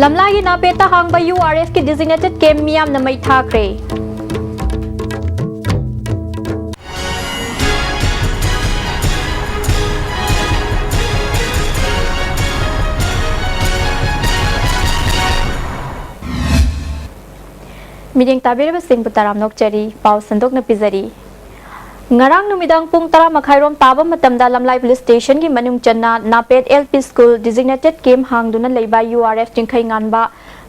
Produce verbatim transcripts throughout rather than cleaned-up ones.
ꯂꯝꯂꯥꯏꯒꯤ ꯅꯥꯄꯦꯠꯇ ꯍꯥꯡꯕ U R ꯑꯦꯐꯀꯤ designated camp ꯃꯤꯌꯥꯝꯅ ꯃꯩ ꯊꯥꯈ꯭ꯔꯦ꯫ ꯃꯤꯠꯌꯦꯡ ꯇꯥꯕꯤꯔꯤꯕꯁꯤꯡꯕꯨ ꯇꯔꯥꯝꯅ ꯑꯣꯛꯆꯔꯤ꯫ ꯄꯥꯎ ꯁꯟꯗꯣꯛꯅ ꯄꯤꯖꯔꯤ꯫ ꯉꯔꯥꯡ ꯅꯨꯃꯤꯗꯥꯡ ꯄꯨꯡ ꯇꯔꯥ ꯃꯈꯥꯏꯔꯣꯝ ꯇꯥꯕ ꯃꯇꯝꯗ ꯂꯝꯂꯥꯏ police stationꯒꯤ ꯃꯅꯨꯡ ꯆꯟꯅ ꯅꯥꯄꯦꯠ L P school designated camp ꯍꯥꯡꯗꯨꯅ ꯂꯩꯕ U R F Chingkheinganba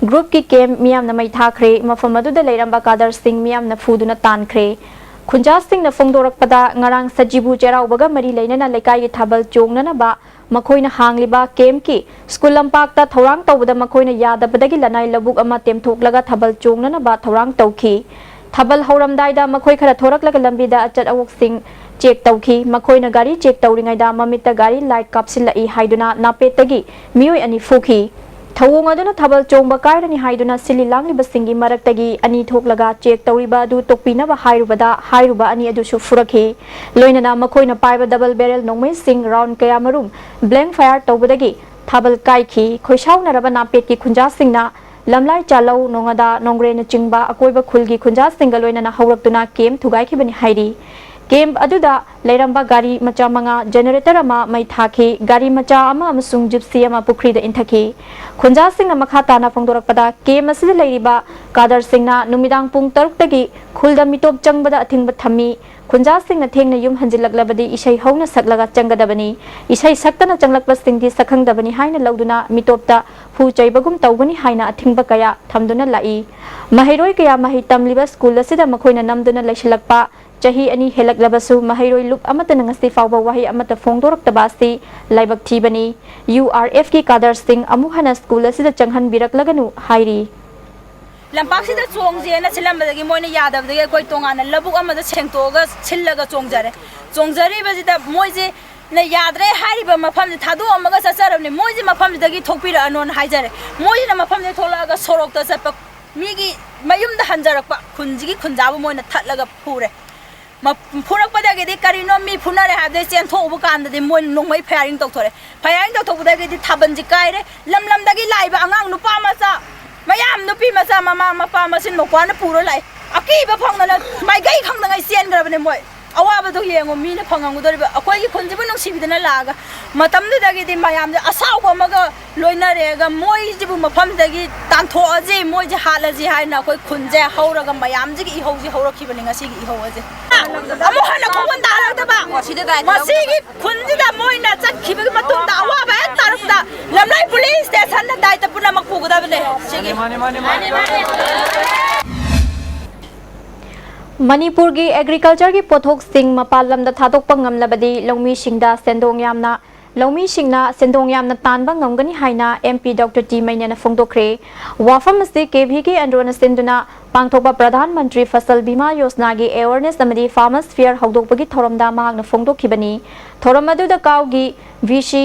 groupꯀꯤ camp ꯃꯤꯌꯥꯝꯅ ꯃꯩ ꯊꯥꯈ꯭ꯔꯦ꯫ ꯃꯐꯝ ꯑꯗꯨꯗ ꯂꯩꯔꯝꯕ ꯀꯥꯗꯔꯁꯤꯡ ꯃꯤꯌꯥꯝꯅ ꯐꯨꯗꯨꯅ ꯇꯥꯟꯈ꯭ꯔꯦ꯫ ꯈꯨꯟꯖꯥꯁꯤꯡꯅ ꯐꯣꯡꯗꯣꯔꯛꯄꯗ, ꯉꯔꯥꯡ ꯁꯖꯤꯕꯨ ꯆꯩꯔꯥꯎꯕꯒ ꯃꯔꯤ ꯂꯩꯅꯅ ꯂꯩꯀꯥꯏꯒꯤ ꯊꯥꯕꯜ ꯆꯣꯡꯅꯅꯕ ꯃꯈꯣꯏꯅ ꯍꯥꯡꯂꯤꯕ camp ꯀꯤ school ꯂꯝꯄꯥꯛꯇ ꯊꯧꯔꯥꯡ ꯇꯧꯕꯗ ꯃꯈꯣꯏꯅ ꯌꯥꯗꯕꯗꯒꯤ ꯂꯅꯥꯏ ꯂꯧꯕꯨꯛ ꯑꯃ ꯇꯦꯝꯊꯣꯛꯂꯒ ꯊꯥꯕꯜ ꯆꯣꯡꯅꯅꯕ ꯊꯧꯔꯥꯡ ꯇꯧꯈꯤ꯫ ꯊꯥꯕꯜ ꯍꯧꯔꯝꯗꯥꯏꯗ ꯃꯈꯣꯏ ꯈꯔ ꯊꯣꯔꯛꯂꯒ ꯂꯝꯕꯤꯗ ꯑꯆꯠ ꯑꯋꯣꯛꯁꯤꯡ check ꯇꯧꯈꯤ꯫ ꯃꯈꯣꯏꯅ ꯒꯥꯔꯤ check ꯇꯧꯔꯤꯉꯩꯗ ꯃꯃꯤꯠꯇ ꯒꯥꯔꯤ light ꯀꯥꯞꯁꯤꯜꯂꯛꯏ ꯍꯥꯏꯗꯨꯅ ꯅꯥꯄꯦꯠꯇꯒꯤ ꯃꯤꯑꯣꯏ ꯑꯅꯤ ꯐꯨꯈꯤ꯫ ꯊꯧꯑꯣꯡ ꯑꯗꯨꯅ ꯊꯥꯕꯜ ꯆꯣꯡꯕ ꯀꯥꯏꯔꯅꯤ ꯍꯥꯏꯗꯨꯅ ꯁꯤꯜꯂꯤ ꯂꯥꯡꯂꯤꯕꯁꯤꯡꯒꯤ ꯃꯔꯛꯇꯒꯤ ꯑꯅꯤ ꯊꯣꯛꯂꯒ check ꯇꯧꯔꯤꯕ ꯑꯗꯨ ꯇꯣꯛꯄꯤꯅꯕ ꯍꯥꯏꯔꯨꯕꯗ ꯍꯥꯏꯔꯨꯕ ꯑꯅꯤ ꯑꯗꯨꯁꯨ ꯐꯨꯔꯛꯈꯤ꯫ ꯂꯣꯏꯅꯅ ꯃꯈꯣꯏꯅ ꯄꯥꯏꯕ double barrel ꯅꯣꯡꯃꯩꯁꯤꯡ round ꯀꯌꯥꯃꯔꯨꯝ blank fire ꯇꯧꯕꯗꯒꯤ ꯊꯥꯕꯜ ꯀꯥꯏꯈꯤ꯫ ꯈꯣꯏꯁꯥꯎꯅꯔꯕ ꯅꯥꯄꯦꯠꯀꯤ ꯈꯨꯟꯖꯥꯁꯤꯡꯅ ꯂꯝꯂꯥꯏ, ꯆꯥꯂꯧ, ꯅꯣꯉꯥꯗꯥ, ꯅꯣꯡꯒ꯭ꯔꯦꯟꯅꯆꯤꯡꯕ ꯑꯀꯣꯏꯕ ꯈꯨꯜꯒꯤ ꯈꯨꯟꯖꯥꯁꯤꯡꯒ ꯂꯣꯏꯅꯅ ꯍꯧꯔꯛꯇꯨꯅ camp ꯊꯨꯒꯥꯏꯈꯤꯕꯅꯤ ꯍꯥꯏꯔꯤ꯫ Camp ꯑꯗꯨꯗ ꯂꯩꯔꯝꯕ ꯒꯥꯔꯤ ꯃꯆꯥ ꯃꯉꯥ, generator ꯑꯃ ꯃꯩ ꯊꯥꯈꯤ꯫ ꯒꯥꯔꯤ ꯃꯆꯥ ꯑꯃ ꯑꯃꯁꯨꯡ gypsy ꯑꯃ ꯄꯨꯈ꯭ꯔꯤꯗ ꯏꯟꯊꯈꯤ꯫ ꯈꯨꯟꯖꯥꯁꯤꯡꯅ ꯃꯈꯥ ꯇꯥꯅ ꯐꯣꯡꯗꯣꯔꯛꯄꯗ, camp ꯑꯁꯤꯗ ꯂꯩꯔꯤꯕ ꯀꯥꯗꯔꯁꯤꯡꯅ ꯅꯨꯃꯤꯗꯥꯡ ꯄꯨꯡ ꯇꯔꯨꯛꯇꯒꯤ ꯈꯨꯜꯗ ꯃꯤꯇꯣꯞ ꯆꯪꯕꯗ ꯑꯊꯤꯡꯕ ꯊꯝꯃꯤ꯫ ꯈꯨꯟꯖꯥꯁꯤꯡꯅ ꯊꯦꯡꯅ ꯌꯨꯝ ꯍꯟꯖꯤꯜꯂꯛꯂꯕꯗꯤ ꯏꯁꯩ ꯍꯧꯅ ꯁꯛꯂꯒ ꯆꯪꯒꯗꯕꯅꯤ꯫ ꯏꯁꯩ ꯁꯛꯇꯅ ꯆꯪꯂꯛꯄꯁꯤꯡꯗꯤ ꯁꯛꯈꯪꯗꯕꯅꯤ ꯍꯥꯏꯅ ꯂꯧꯗꯨꯅ ꯃꯤꯇꯣꯞꯇ ꯐꯨ ꯆꯩꯕꯒꯨꯝ ꯇꯧꯒꯅꯤ ꯍꯥꯏꯅ ꯑꯊꯤꯡꯕ ꯀꯌꯥ ꯊꯝꯗꯨꯅ ꯂꯥꯛꯏ꯫ ꯃꯍꯩꯔꯣꯏ ꯀꯌꯥ ꯃꯍꯩ ꯇꯝꯂꯤꯕ school ꯑꯁꯤꯗ ꯃꯈꯣꯏꯅ ꯅꯝꯗꯨꯅ ꯂꯩꯁꯤꯜꯂꯛꯄ ꯆꯍꯤ ꯑꯅꯤ ꯍꯦꯜꯂꯛꯂꯕꯁꯨ ꯃꯍꯩꯔꯣꯏ ꯂꯨꯞ ꯑꯃꯠꯇꯅ ꯉꯁꯤ ꯐꯥꯎꯕ ꯋꯥꯍꯩ ꯑꯃꯠꯇ ꯐꯣꯡꯗꯣꯔꯛꯇꯕ ꯑꯁꯤ ꯂꯥꯏꯕꯛ ꯊꯤꯕꯅꯤ꯫ U R F ꯀꯤ ꯀꯥꯗꯔꯁꯤꯡ ꯑꯃꯨꯛ ꯍꯟꯅ school ꯑꯁꯤꯗ ꯆꯪꯍꯟꯕꯤꯔꯛꯂꯒꯅꯨ ꯍꯥꯏꯔꯤ꯫ ꯂꯝꯄꯥꯛꯁꯤꯗ ꯆꯣꯡꯁꯦꯅ ꯁꯤꯜꯂꯝꯕꯗꯒꯤ ꯃꯣꯏꯅ ꯌꯥꯗꯕꯗꯒꯤ ꯑꯩꯈꯣꯏ ꯇꯣꯉꯥꯟꯅ ꯂꯧꯕꯨꯛ ꯑꯃꯗ ꯁꯦꯡꯇꯣꯛꯑꯒ ꯁꯤꯜꯂꯒ ꯆꯣꯡꯖꯔꯦ꯫ ꯆꯣꯡꯖꯔꯤꯕꯁꯤꯗ ꯃꯣꯏꯁꯤꯅ ꯌꯥꯗ꯭ꯔꯦ ꯍꯥꯏꯔꯤꯕ ꯃꯐꯝꯁꯦ ꯊꯥꯗꯣꯛꯑꯝꯃꯒ ꯆꯠꯆꯔꯕꯅꯤ, ꯃꯣꯏꯁꯦ ꯃꯐꯝꯁꯤꯗꯒꯤ ꯊꯣꯛꯄꯤꯔꯛꯑꯅꯣꯅ ꯍꯥꯏꯖꯔꯦ꯫ ꯃꯣꯏꯁꯤꯅ ꯃꯐꯝꯁꯤꯗ ꯊꯣꯛꯂꯛꯑꯒ ꯁꯣꯔꯣꯛꯇ ꯆꯠꯄ, ꯃꯤꯒꯤ ꯃꯌꯨꯝꯗ ꯍꯟꯖꯔꯛꯄ, ꯈꯨꯟꯁꯤꯒꯤ ꯈꯨꯟꯖꯥꯕꯨ ꯃꯣꯏꯅ ꯊꯠꯂꯒ ꯐꯨꯔꯦ꯫ ꯃ-, ꯐꯨꯔꯛꯄꯗꯒꯤꯗꯤ ꯀꯔꯤꯅꯣ ꯃꯤ ꯐꯨꯅꯔꯦ ꯍꯥꯏꯕꯗꯒꯤ ꯆꯦꯟꯊꯣꯛꯎꯕ ꯀꯥꯟꯗꯗꯤ ꯃꯣꯏꯅ ꯅꯣꯡꯃꯩ firing ꯇꯧꯊꯣꯔꯛꯑꯦ꯫ Firing ꯇꯧꯊꯣꯛꯄꯗꯒꯤꯗꯤ ꯊꯥꯕꯜꯁꯤ ꯀꯥꯏꯔꯦ꯫ ꯂꯝ ꯂꯝꯗꯒꯤ ꯂꯥꯛꯏꯕ ꯑꯉꯥꯡ ꯅꯨꯄꯥ ꯃꯆꯥ ꯃꯌꯥꯝ, ꯅꯨꯄꯤ ꯃꯆꯥ, ꯃꯃꯥ ꯃꯄꯥ ꯃꯆꯤꯟ ꯃꯧꯄ꯭ꯋꯥꯅ ꯄꯨꯔ ꯂꯥꯛꯏ꯫ ꯑꯀꯤꯕ ꯐꯪꯗꯅ ꯃꯥꯏꯀꯩ ꯈꯪꯗꯉꯩ ꯆꯦꯟꯈ꯭ꯔꯕꯅꯦ ꯃꯣꯏ꯫ ꯑꯋꯥꯕꯗꯣ ꯌꯦꯡꯉꯣ, ꯃꯤꯅ ꯐꯪꯉꯝꯒꯗꯧꯔꯤꯕ, ꯑꯩꯈꯣꯏꯒꯤ ꯈꯨꯟꯁꯤꯕꯨ ꯅꯨꯡꯁꯤꯕꯤꯗꯅ ꯂꯥꯛꯑꯒ ꯃꯇꯝꯗꯨꯗꯒꯤꯗꯤ ꯃꯌꯥꯝꯁꯦ ꯑꯁꯥꯎꯕ ꯑꯃꯒ ꯂꯣꯏꯅꯔꯦꯒ ꯃꯣꯏꯁꯤꯕꯨ ꯃꯐꯝꯗꯒꯤ ꯇꯥꯟꯊꯣꯛꯑꯁꯤ, ꯃꯣꯏꯁꯦ ꯍꯥꯠꯂꯁꯤ ꯍꯥꯏꯅ ꯑꯩꯈꯣꯏ ꯈꯨꯟꯁꯦ ꯍꯧꯔꯒ ꯃꯌꯥꯝꯁꯤꯒꯤ ꯏꯍꯧꯁꯤ ꯍꯧꯔꯛꯈꯤꯕꯅꯤ, ꯉꯁꯤꯒꯤ ꯏꯍꯧ ꯑꯁꯦ꯫ ꯑꯃꯨꯛ ꯍꯟꯅ ꯈꯣꯡꯒꯨꯟ ꯇꯥꯔꯛꯇꯕ꯫ ꯃꯁꯤꯒꯤ ꯈꯨꯟꯁꯤꯗ ꯃꯣꯏꯅ ꯆꯠꯈꯤꯕꯒꯤ ꯃꯇꯨꯡꯗ ꯑꯋꯥꯕ ꯍꯦꯛ ꯇꯥꯔꯛꯄꯗ ꯂꯝꯂꯩ ꯄꯨꯂꯤꯁ ꯁ꯭ꯇꯦꯁꯟꯗ ꯗꯥꯏꯇ ꯄꯨꯝꯅꯃꯛ ꯄꯨꯒꯗꯕꯅꯦ꯫ ꯁꯤꯒꯤ ꯃꯅꯤꯄꯨꯔꯒꯤ ꯑꯦꯒ꯭ꯔꯤꯀꯜꯆꯔꯒꯤ ꯄꯣꯠꯊꯣꯛꯁꯤꯡ ꯃꯄꯥꯟ ꯂꯝꯗ ꯊꯥꯗꯣꯛꯄ ꯉꯝꯂꯕꯗꯤ ꯂꯧꯃꯤꯁꯤꯡꯗ ꯁꯦꯟꯗꯣꯡ ꯌꯥꯝꯅ ꯂꯧꯃꯤꯁꯤꯡꯅ ꯁꯦꯟꯗꯣꯡ ꯌꯥꯝꯅ ꯇꯥꯟꯕ ꯉꯝꯒꯅꯤ ꯍꯥꯏꯅ ꯑꯦꯝ ꯄꯤ ꯗꯣꯛꯇꯔ ꯇꯤ ꯃꯩꯅꯦꯅ ꯐꯣꯡꯗꯣꯛꯈ꯭ꯔꯦ꯫ ꯋꯥꯐꯝ ꯑꯁꯤ ꯀꯦ ꯚꯤ ꯀꯦ ꯑꯟꯗ꯭ꯔꯣꯅ ꯁꯤꯟꯗꯨꯅ ꯄꯥꯡꯊꯣꯛꯄ ꯄ꯭ꯔꯙꯥꯟ ꯃꯟꯇ꯭ꯔꯤ ꯐꯁꯜ ꯕꯤꯃꯥ ꯌꯣꯖꯅꯥꯒꯤ ꯑꯦꯋꯥꯔꯅꯦꯁ ꯑꯃꯗꯤ ꯐꯥꯔꯃꯔꯁ ꯐꯤꯌꯔ ꯍꯧꯗꯣꯛꯄꯒꯤ ꯊꯧꯔꯝꯗ ꯃꯍꯥꯛꯅ ꯐꯣꯡꯗꯣꯛꯈꯤꯕꯅꯤ꯫ ꯊꯧꯔꯝ ꯑꯗꯨꯗ ꯀꯥꯎꯒꯤ V C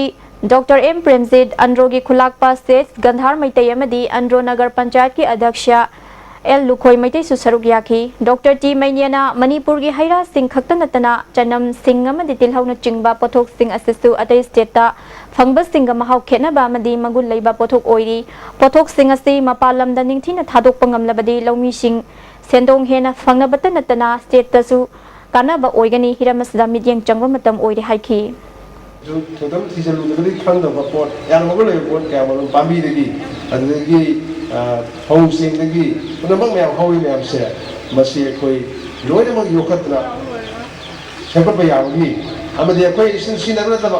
doctor M Premjit, ꯑꯟꯗ꯭ꯔꯣꯒꯤ ꯈꯨꯂꯥꯛꯄ ꯁꯦꯁ ꯒꯟꯙꯥꯔ ꯃꯩꯇꯩ ꯑꯃꯗꯤ ꯑꯟꯗ꯭ꯔꯣ ꯅꯒꯔ ꯄꯟꯆꯥꯌꯠꯀꯤ ꯑꯗ꯭ꯌꯛꯁ ꯑꯦꯜ ꯂꯨꯈꯣꯏ ꯃꯩꯇꯩꯁꯨ ꯁꯔꯨꯛ ꯌꯥꯈꯤ꯫ ꯗꯣꯛꯇꯔ ꯇꯤ ꯃꯩꯅꯦꯅ ꯃꯅꯤꯄꯨꯔꯒꯤ ꯍꯩ ꯔꯥꯁꯤꯡ ꯈꯛꯇ ꯅꯠꯇꯅ ꯆꯅꯝ, ꯁꯤꯡ ꯑꯃꯗꯤ ꯇꯤꯜꯍꯧꯅꯆꯤꯡꯕ ꯄꯣꯠꯊꯣꯛꯁꯤꯡ ꯑꯁꯤꯁꯨ ꯑꯇꯩ ꯁ꯭ꯇꯦꯠꯇ ꯐꯪꯕꯁꯤꯡꯒ ꯃꯍꯥꯎ ꯈꯦꯠꯅꯕ ꯑꯃꯗꯤ ꯃꯒꯨꯟ ꯂꯩꯕ ꯄꯣꯠꯊꯣꯛ ꯑꯣꯏꯔꯤ꯫ ꯄꯣꯠꯊꯣꯛꯁꯤꯡ ꯑꯁꯤ ꯃꯄꯥꯟ ꯂꯝꯗ ꯅꯤꯡꯊꯤꯅ ꯊꯥꯗꯣꯛꯄ ꯉꯝꯂꯕꯗꯤ ꯂꯧꯃꯤꯁꯤꯡ ꯁꯦꯟꯗꯣꯡ ꯍꯦꯟꯅ ꯐꯪꯅꯕꯇ ꯅꯠꯇꯅ ꯁ꯭ꯇꯦꯠꯇꯁꯨ ꯀꯥꯟꯅꯕ ꯑꯣꯏꯒꯅꯤ꯫ ꯍꯤꯔꯝ ꯑꯁꯤꯗ ꯃꯤꯠꯌꯦꯡ ꯆꯪꯕ ꯃꯇꯝ ꯑꯣꯏꯔꯦ ꯍꯥꯏꯈꯤ꯫ ꯊꯣꯏꯗꯣꯛ ꯊꯤꯖꯤꯜꯂꯨꯗ꯭ꯔꯒꯗꯤ ꯈꯪꯗꯕ ꯄꯣꯠ ꯌꯥꯝ ꯑꯃ ꯂꯩꯕ ꯄꯣꯠ ꯀꯌꯥ ꯑꯃꯔꯣꯝ ꯄꯥꯝꯕꯤꯗꯒꯤ ꯑꯗꯨꯗꯒꯤ ꯐꯧ ꯆꯦꯡꯗꯒꯤ ꯄꯨꯝꯅꯃꯛ ꯃꯌꯥꯝ ꯍꯧꯔꯤ ꯃꯌꯥꯝꯁꯦ ꯃꯁꯤ ꯑꯩꯈꯣꯏ ꯂꯣꯏꯅꯃꯛ ꯌꯣꯛꯈꯠꯇꯅ ꯁꯦꯝꯒꯠꯄ ꯌꯥꯕꯒꯤ ꯑꯃꯗꯤ ꯑꯩꯈꯣꯏ ꯏꯁꯤꯡ ꯁꯤꯖꯤꯟꯅꯕ ꯅꯠꯇꯕ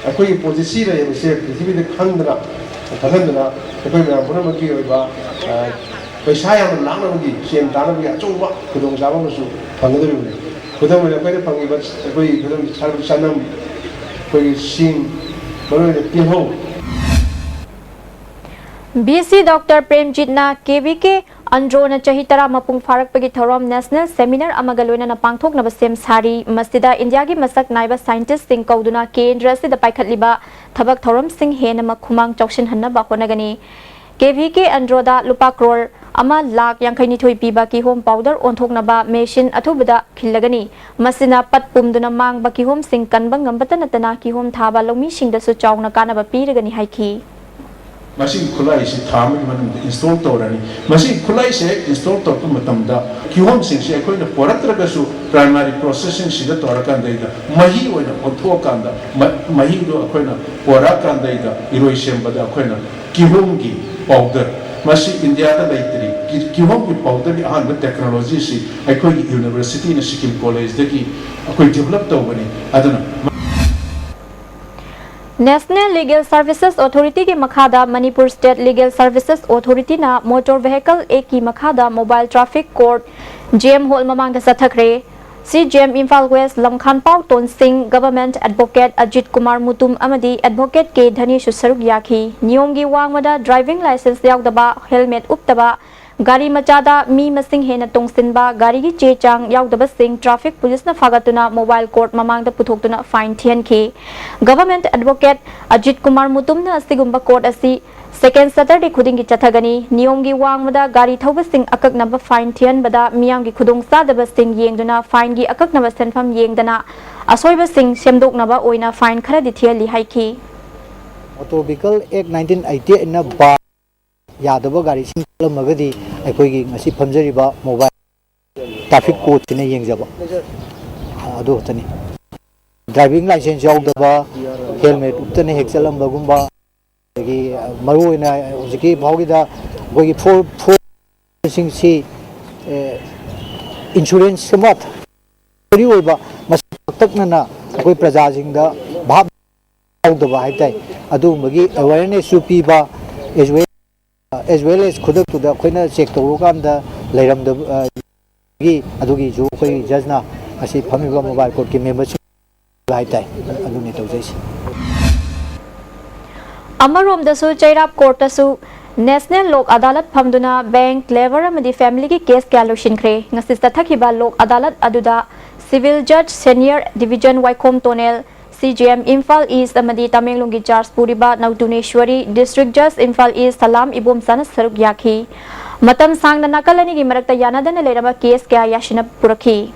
ꯑꯩꯈꯣꯏꯒꯤ ꯄꯣꯠꯁꯤ ꯁꯤꯖꯤꯟꯅ ꯂꯩꯕꯁꯦ ꯄ꯭ꯔꯤꯊꯤꯕꯤꯗ ꯈꯪꯗꯅ ꯈꯪꯍꯟꯗꯅ ꯑꯩꯈꯣꯏ ꯃꯌꯥꯝ ꯄꯨꯝꯅꯃꯛꯀꯤ ꯑꯣꯏꯕ ꯄꯩꯁꯥ ꯌꯥꯝꯅ ꯂꯥꯛꯅꯕꯒꯤ ꯁꯦꯟ ꯇꯥꯅꯕꯒꯤ ꯑꯆꯧꯕ ꯈꯨꯗꯣꯡꯆꯥꯕ ꯑꯃꯁꯨ ꯐꯪꯒꯗꯧꯔꯤꯕꯅꯤ꯫ ꯈꯨꯗꯝ ꯑꯣꯏꯅ ꯑꯩꯈꯣꯏꯅ ꯐꯪꯉꯤꯕ ꯑꯩꯈꯣꯏꯒꯤ ꯈꯨꯗꯝ ꯁꯅꯝ, ꯑꯩꯈꯣꯏꯒꯤ ꯁꯤꯡ, ꯃꯔꯨꯑꯣꯏꯅ ꯇꯤꯜꯍꯧ꯫ ꯚꯤ ꯁꯤ ꯗꯣꯛꯇꯔ ꯄ꯭ꯔꯦꯝꯖꯤꯠꯅ ꯀꯦ ꯚꯤ ꯀꯦ ꯑꯟꯗ꯭ꯔꯣꯅ ꯆꯍꯤ ꯇꯔꯥ ꯃꯄꯨꯡ ꯐꯥꯔꯛꯄꯒꯤ ꯊꯧꯔꯝ ꯅꯦꯁꯅꯦꯜ ꯁꯦꯃꯤꯅꯥꯔ ꯑꯃꯒ ꯂꯣꯏꯅꯅ ꯄꯥꯡꯊꯣꯛꯅꯕ ꯁꯦꯝ ꯁꯥꯔꯤ꯫ ꯃꯁꯤꯗ ꯏꯟꯗꯤꯌꯥꯒꯤ ꯃꯁꯛ ꯅꯥꯏꯕ ꯁꯥꯏꯟꯇꯤꯁ꯭ꯠꯁꯤꯡ ꯀꯧꯗꯨꯅ ꯀꯦꯟꯗ꯭ꯔ ꯑꯁꯤꯗ ꯄꯥꯏꯈꯠꯂꯤꯕ ꯊꯕꯛ ꯊꯧꯔꯝꯁꯤꯡ ꯍꯦꯟꯅ ꯃꯈꯨꯃꯥꯡ ꯆꯥꯎꯁꯤꯟꯍꯟꯅꯕ ꯍꯣꯠꯅꯒꯅꯤ꯫ ꯀꯦ ꯚꯤ ꯀꯦ ꯑꯟꯗ꯭ꯔꯣꯗ ꯂꯨꯄꯥ ꯀ꯭ꯔꯣꯔ ꯑꯃ ꯂꯥꯈ ꯌꯥꯡꯈꯩ ꯅꯤꯊꯣꯏ ꯄꯤꯕ ꯀꯤꯍꯣꯝ ꯄꯥꯎꯗꯔ ꯑꯣꯟꯊꯣꯛꯅꯕ ꯃꯦꯁꯤꯟ ꯑꯊꯨꯕꯗ ꯈꯤꯜꯂꯒꯅꯤ꯫ ꯃꯁꯤꯅ ꯄꯠ ꯄꯨꯝꯗꯨꯅ ꯃꯥꯡꯕ ꯀꯤꯍꯣꯝꯁꯤꯡ ꯀꯟꯕ ꯉꯝꯕꯇ ꯅꯠꯇꯅ ꯀꯤꯍꯣꯝ ꯊꯥꯕ ꯂꯧꯃꯤꯁꯤꯡꯗꯁꯨ ꯆꯥꯎꯅ ꯀꯥꯟꯅꯕ ꯄꯤꯔꯒꯅꯤ ꯍꯥꯏꯈꯤ꯫ ꯃꯁꯤꯒꯤ ꯈꯨꯠꯂꯥꯏꯁꯤ ꯊꯥ ꯑꯃꯒꯤ ꯃꯅꯨꯡꯗ ꯏꯟꯁꯇꯣꯜ ꯇꯧꯔꯅꯤ꯫ ꯃꯁꯤꯒꯤ ꯈꯨꯠꯂꯥꯏꯁꯦ ꯍꯦꯛ ꯏꯟꯁꯇꯣꯜ ꯇꯧꯔꯛꯄ ꯃꯇꯝꯗ ꯀꯤꯍꯣꯝꯁꯤꯡꯁꯤ ꯑꯩꯈꯣꯏꯅ ꯄꯣꯔꯛꯇ꯭ꯔꯒꯁꯨ ꯄ꯭ꯔꯥꯏꯃꯥꯔꯤ ꯄ꯭ꯔꯣꯁꯦꯁꯤꯡꯁꯤꯗ ꯇꯧꯔꯀꯥꯟꯗꯩꯗ ꯃꯍꯤ ꯑꯣꯏꯅ ꯑꯣꯟꯊꯣꯛꯑꯀꯥꯟꯗ ꯃ- ꯃꯍꯤꯗꯣ ꯑꯩꯈꯣꯏꯅ ꯄꯣꯔꯛꯑꯀꯥꯟꯗꯩꯗ ꯏꯔꯣꯏ ꯁꯦꯝꯕꯗ ꯑꯩꯈꯣꯏꯅ ꯀꯤꯍꯣꯝꯒꯤ ꯄꯥꯎꯗꯔ, ꯃꯁꯤ ꯏꯟꯗꯤꯌꯥꯗ ꯂꯩꯇ꯭ꯔꯤ꯫ ꯀꯤ- ꯀꯤꯍꯣꯝꯒꯤ ꯄꯥꯎꯗꯔꯒꯤ ꯑꯍꯥꯟꯕ ꯇꯦꯛꯅꯣꯂꯣꯖꯤꯁꯤ ꯑꯩꯈꯣꯏꯒꯤ ꯌꯨꯅꯤꯚꯔꯁꯤꯇꯤꯅ ꯁꯤꯛꯀꯤꯝ ꯀꯣꯂꯦꯖꯇꯒꯤ ꯑꯩꯈꯣꯏ ꯗꯤꯕꯂꯞ ꯇꯧꯕꯅꯤ꯫ ꯑꯗꯨꯅ National Legal Services Authority ꯒꯤ ꯃꯈꯥꯗ Manipur State Legal Services Authority ꯅ Motor Vehicle Act ꯀꯤ ꯃꯈꯥꯗ Mobile Traffic Court J M Hall ꯃꯃꯥꯡꯗ ꯆꯠꯊꯈ꯭ꯔꯦ꯫ C G M Imphal West ꯂꯝꯈꯥꯟꯄꯥꯎ ꯇꯣꯟꯁꯤꯡ, Government Advocate ꯑꯖꯤꯠ ꯀꯨꯃꯥꯔ ꯃꯨꯇꯨꯝ ꯑꯃꯗꯤ Advocate ꯀꯦ ꯙꯅꯦꯁꯁꯨ ꯁꯔꯨꯛ ꯌꯥꯈꯤ꯫ ꯅꯤꯌꯣꯝꯒꯤ ꯋꯥꯡꯃꯗ driving licence ꯌꯥꯎꯗꯕ, helmet ꯎꯞꯇꯕ, ꯒꯥꯔꯤ ꯃꯆꯥꯗ ꯃꯤ ꯃꯁꯤꯡ ꯍꯦꯟꯅ ꯇꯣꯡꯁꯤꯟꯕ, ꯒꯥꯔꯤꯒꯤ ꯆꯦ ꯆꯥꯡ ꯌꯥꯎꯗꯕꯁꯤꯡ traffic police ꯅ ꯐꯥꯒꯠꯇꯨꯅ mobile court ꯃꯃꯥꯡꯗ ꯄꯨꯊꯣꯛꯇꯨꯅ fine ꯊꯤꯍꯟꯈꯤ꯫ Government Advocate Ajit Kumar ꯃꯨꯇꯨꯝꯅ ꯑꯁꯤꯒꯨꯝꯕ court ꯑꯁꯤ second Saturday ꯈꯨꯗꯤꯡꯒꯤ ꯆꯠꯊꯒꯅꯤ꯫ ꯅꯤꯌꯣꯝꯒꯤ ꯋꯥꯡꯃꯗ ꯒꯥꯔꯤ ꯊꯧꯕꯁꯤꯡ ꯑꯀꯛꯅꯕ fine ꯊꯤꯍꯟꯕꯗ ꯃꯤꯌꯥꯝꯒꯤ ꯈꯨꯗꯣꯡꯆꯥꯗꯕꯁꯤꯡ ꯌꯦꯡꯗꯨꯅ fine ꯒꯤ ꯑꯀꯛꯅꯕ ꯁꯦꯟꯐꯝ ꯌꯦꯡꯗꯅ ꯑꯁꯣꯏꯕꯁꯤꯡ ꯁꯦꯝꯗꯣꯛꯅꯕ ꯑꯣꯏꯅ fine ꯈꯔꯗꯤ ꯊꯤꯍꯜꯂꯤ ꯍꯥꯏꯈꯤ꯫ Motor Vehicle Act nineteen eighty eight ꯅ bar ꯌꯥꯗꯕ ꯒꯥꯔꯤꯁꯤꯡ ꯆꯠꯂꯝꯃꯒꯗꯤ ꯑꯩꯈꯣꯏꯒꯤ ꯉꯁꯤ ꯐꯝꯖꯔꯤꯕ mobile traffic court ꯁꯤꯅ ꯌꯦꯡꯖꯕ ꯑꯗꯨ ꯈꯛꯇꯅꯤ꯫ Driving licence ꯌꯥꯎꯗꯕ, helmet ꯎꯞꯇꯅ ꯍꯦꯛ ꯆꯠꯂꯝꯕꯒꯨꯝꯕ, ꯑꯗꯒꯤ ꯃꯔꯨꯑꯣꯏꯅ ꯍꯧꯖꯤꯛꯀꯤ ꯐꯥꯎꯒꯤꯗ ꯑꯩꯈꯣꯏꯒꯤ four four ꯁꯤꯡꯁꯤ insurance ꯀꯨꯝꯕ ꯑꯣꯏꯕ ꯃꯁꯤ ꯄꯥꯛꯇꯛꯅꯅ ꯑꯩꯈꯣꯏ ꯄ꯭ꯔꯖꯥꯁꯤꯡꯗ ꯚꯥꯞ ꯌꯥꯎꯗꯕ ꯍꯥꯏ ꯇꯥꯏ꯫ ꯑꯗꯨꯒꯨꯝꯕꯒꯤ awareness ꯁꯨ ꯄꯤꯕ, as well as ꯈꯨꯗꯛꯇꯨꯗ ꯑꯩꯈꯣꯏꯅ check ꯇꯧꯔꯨꯀꯥꯟꯗ ꯂꯩꯔꯝꯗꯕꯒꯤ ꯑꯗꯨꯒꯤꯁꯨ ꯑꯩꯈꯣꯏ judge ꯅ ꯑꯁꯤ ꯐꯝꯃꯤꯕ mobile court ꯀꯤ member ꯁꯤꯡ ꯍꯥꯏ ꯇꯥꯏ꯫ ꯑꯗꯨꯅꯤ ꯇꯧꯖꯩꯁꯦ꯫ ꯑꯃꯔꯣꯝꯗꯁꯨ ꯆꯩꯔꯥꯞ court ꯇꯁꯨ National Lok Adalat ꯐꯝꯗꯨꯅ bank, labour ꯑꯃꯗꯤ family ꯒꯤ case ꯀꯌꯥ ꯂꯣꯏꯁꯤꯟꯈ꯭ꯔꯦ꯫ ꯉꯁꯤ ꯆꯠꯊꯈꯤꯕ Lok Adalat ꯑꯗꯨꯗ Civil Judge Senior Division ꯋꯥꯏꯈꯣꯝ tonal, C J M Imphal East ꯑꯃꯗꯤ ꯇꯃꯦꯡꯂꯣꯡꯒꯤ charge ꯄꯨꯔꯤꯕ ꯅꯧꯇꯨꯅꯦꯁ꯭ꯋꯔꯤ, District Judge ꯏꯝꯐꯥꯜ East ꯁꯂꯥꯝ ꯏꯕꯣꯝꯆꯥꯅ ꯁꯔꯨꯛ ꯌꯥꯈꯤ꯫ ꯃꯇꯝ ꯁꯥꯡꯅ ꯅꯥꯀꯜ ꯑꯅꯤꯒꯤ ꯃꯔꯛꯇ ꯌꯥꯅꯗꯅ ꯂꯩꯔꯝꯕ case ꯀꯌꯥ ꯌꯥꯁꯤꯟꯅ ꯄꯨꯔꯛꯈꯤ꯫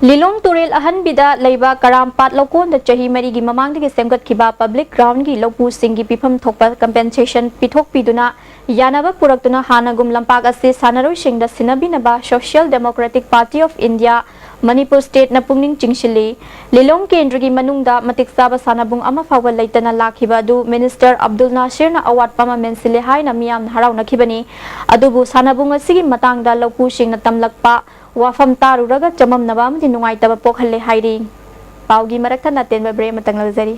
ꯂꯤꯂꯣꯡ ꯇꯨꯔꯦꯜ ꯑꯍꯟꯕꯤꯗ ꯂꯩꯕ ꯀꯔꯥꯝꯄꯥꯠ ꯂꯧꯀꯣꯟꯗ ꯆꯍꯤ ꯃꯔꯤꯒꯤ ꯃꯃꯥꯡꯗꯒꯤ ꯁꯦꯝꯒꯠꯈꯤꯕ public ground ꯒꯤ ꯂꯧꯄꯨꯁꯤꯡꯒꯤ ꯄꯤꯐꯝ ꯊꯣꯛꯄ compensation ꯄꯤꯊꯣꯛꯄꯤꯗꯨꯅ ꯌꯥꯅꯕ ꯄꯨꯔꯛꯇꯨꯅ ꯍꯥꯟꯅꯒꯨꯝ ꯂꯝꯄꯥꯛ ꯑꯁꯤ ꯁꯥꯟꯅꯔꯣꯏꯁꯤꯡꯗ ꯁꯤꯟꯅꯕꯤꯅꯕ Social Democratic Party of India, Manipur State ꯅ ꯄꯨꯛꯅꯤꯡ ꯆꯤꯡꯁꯤꯜꯂꯤ꯫ ꯂꯤꯂꯣꯡ ꯀꯦꯟꯗ꯭ꯔꯒꯤ ꯃꯅꯨꯡꯗ ꯃꯇꯤꯛ ꯆꯥꯕ ꯁꯥꯟꯅꯕꯨꯡ ꯑꯃ ꯐꯥꯎꯕ ꯂꯩꯇꯅ ꯂꯥꯛꯈꯤꯕ ꯑꯗꯨ Minister ꯑꯕꯗꯨꯜ ꯅꯥꯁꯤꯔꯅ ꯑꯋꯥꯠꯄ ꯑꯃ ꯃꯦꯟꯁꯤꯜꯂꯦ ꯍꯥꯏꯅ ꯃꯤꯌꯥꯝꯅ ꯍꯔꯥꯎꯅꯈꯤꯕꯅꯤ꯫ ꯑꯗꯨꯕꯨ ꯁꯥꯟꯅꯕꯨꯡ ꯑꯁꯤꯒꯤ ꯃꯇꯥꯡꯗ ꯂꯧꯄꯨꯁꯤꯡꯅ ꯇꯝꯂꯛꯄ ꯋꯥꯐꯝ ꯇꯥꯔꯨꯔꯒ ꯆꯃꯝꯅꯕ ꯑꯃꯗꯤ ꯅꯨꯡꯉꯥꯏꯇꯕ ꯄꯣꯛꯍꯜꯂꯦ ꯍꯥꯏꯔꯤ꯫ ꯄꯥꯎꯒꯤ ꯃꯔꯛ ꯊꯠꯅ ꯑꯇꯦꯟꯕ break ꯑꯃꯇꯪ ꯂꯧꯖꯔꯤ꯫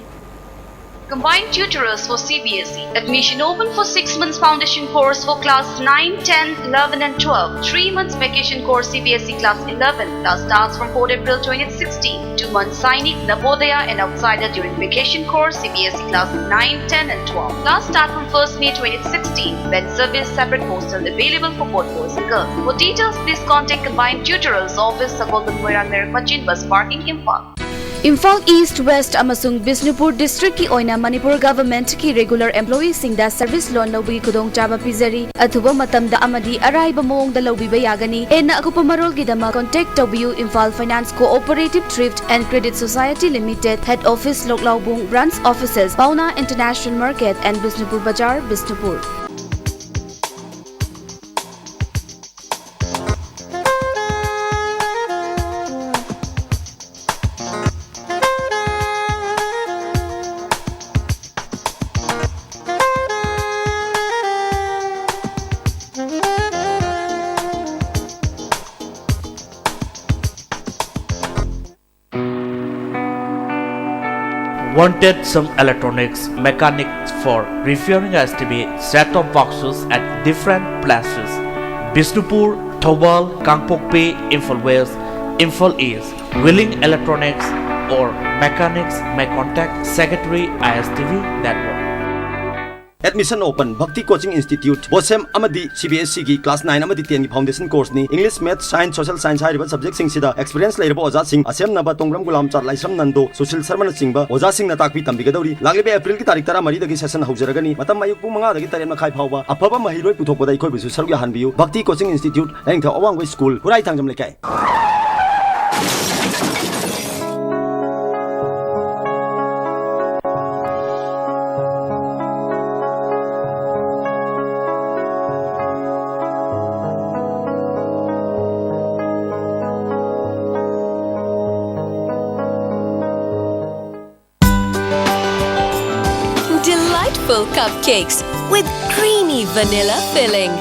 Combined tutorials for C B S E. Admission open for six months foundation course for class nine, ten, eleven and twelve. Three months vacation course C B S E class eleven. Class starts from fourth April twenty sixteen. Two months Sainik, Navodaya and Outsider during vacation course C B S E class nine, ten and twelve. Class start from first May twenty sixteen. When service, separate hostel available for both boys and girls. For details, please contact Combined Tutorials Office, Sagolband Moirang Merak Machin Bus Parking, Imphal. Imphal East, West ꯑꯃꯁꯨꯡ Bishnupur district ꯀꯤ ꯑꯣꯏꯅ Manipur government ꯀꯤ regular employee ꯁꯤꯡꯗ service loan ꯂꯧꯕꯒꯤ ꯈꯨꯗꯣꯡꯆꯥꯕ ꯄꯤꯖꯔꯤ꯫ ꯑꯊꯨꯕ ꯃꯇꯝꯗ ꯑꯃꯗꯤ ꯑꯔꯥꯏꯕ ꯃꯑꯣꯡꯗ ꯂꯧꯕꯤꯕ ꯌꯥꯒꯅꯤ꯫ ꯍꯦꯟꯅ ꯑꯀꯨꯞꯄ ꯃꯔꯣꯜꯒꯤꯗꯃꯛ contact ꯇꯧꯕꯤꯌꯨ Imphal Finance Cooperative Thrift and Credit Society Limited, Head Office, ꯂꯣꯛꯂꯥꯎꯕꯨꯡ, Branch Offices, Paona International Market and Bishnupur Bazar, Bishnupur. Wanted some electronics mechanics for repairing S T V set-top boxes at different places: Bishnupur, Thoubal, Kangpokpi, Imphal West, Imphal East. Willing Electronics, or mechanics may contact Secretary I S T V Network. Admission open. Bhakti Coaching Institute, BOSEM ꯑꯃꯗꯤ C B S E ꯒꯤ class nine ꯑꯃꯗꯤ ten ꯒꯤ foundation course ꯅꯤ꯫ English, Maths, Science, Social Science ꯍꯥꯏꯔꯤꯕ subject ꯁꯤꯡꯁꯤꯗ experience ꯂꯩꯔꯕ ꯑꯣꯖꯥꯁꯤꯡ, ꯑꯁꯦꯝꯅꯕ ꯇꯣꯡꯕ꯭ꯔꯝ ꯒꯨꯂꯥꯝꯆꯥꯠ, ꯂꯥꯏꯁ꯭ꯔꯝ ꯅꯟꯗꯣ, ꯁꯨꯁꯤꯜ ꯁꯔꯃꯅ ꯆꯤꯡꯕ ꯑꯣꯖꯥꯁꯤꯡꯅ ꯇꯥꯛꯄꯤ ꯇꯝꯕꯤꯒꯗꯧꯔꯤ꯫ ꯂꯥꯛꯂꯤꯕ April ꯒꯤ ꯇꯥꯔꯤꯛ ꯇꯔꯥꯃꯔꯤꯗꯒꯤ session ꯍꯧꯖꯔꯒꯅꯤ꯫ ꯃꯇꯝ ꯑꯌꯨꯛ ꯄꯨꯡ ꯃꯉꯥꯗꯒꯤ ꯇꯔꯦꯠ ꯃꯈꯥꯏ ꯐꯥꯎꯕ꯫ ꯑꯐꯕ ꯃꯍꯩꯔꯣꯏ ꯄꯨꯊꯣꯛꯄꯗ ꯑꯩꯈꯣꯏꯕꯨꯁꯨ ꯁꯔꯨꯛ ꯌꯥꯍꯟꯕꯤꯌꯨ꯫ Bhakti Coaching Institute, ꯂꯥꯏꯅꯤꯡꯊꯧ ꯑꯋꯥꯡꯕ school, ꯍꯨꯔꯥꯏ ꯊꯥꯡꯖꯝ ꯂꯩꯀꯥꯏ꯫ Delightful cupcakes with creamy vanilla filling.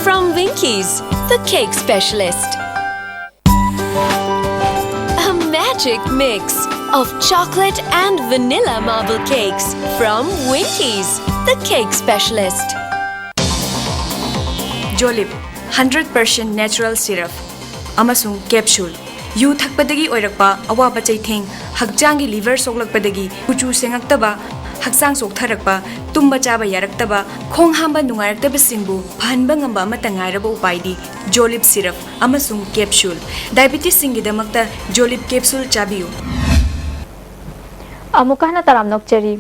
From Winkies, the cake specialist. A magic mix of chocolate and vanilla marble cakes from Winkies, the cake specialist. Jolib, hundred percent natural syrup ꯑꯃꯁꯨꯡ capsule꯫ U ꯊꯛꯄꯗꯒꯤ ꯑꯣꯏꯔꯛꯄ ꯑꯋꯥꯕ ꯆꯩꯊꯦꯡ, ꯍꯛꯆꯥꯡꯒꯤ liver ꯁꯣꯛꯂꯛꯄꯗꯒꯤ ꯀꯨꯆꯨ ꯁꯦꯡꯉꯛꯇꯕ, ꯍꯛꯆꯥꯡ ꯆꯣꯛꯊꯔꯛꯄ, ꯇꯨꯝꯕ ꯆꯥꯕ ꯌꯥꯔꯛꯇꯕ, ꯈꯣꯡ ꯍꯥꯝꯕ ꯅꯨꯡꯉꯥꯏꯔꯛꯇꯕꯁꯤꯡꯕꯨ ꯐꯍꯟꯕ ꯉꯝꯕ ꯑꯃꯠꯇ ꯉꯥꯏꯔꯕ ꯎꯄꯥꯏꯗꯤ Jolib syrup ꯑꯃꯁꯨꯡ capsule꯫ Diabetesꯁꯤꯡꯒꯤꯗꯃꯛꯇ Jolib capsule ꯆꯥꯕꯤꯌꯨ꯫ ꯑꯃꯨꯛꯀ ꯍꯟꯅ ꯇꯔꯥꯝꯅ ꯑꯣꯛꯆꯔꯤ꯫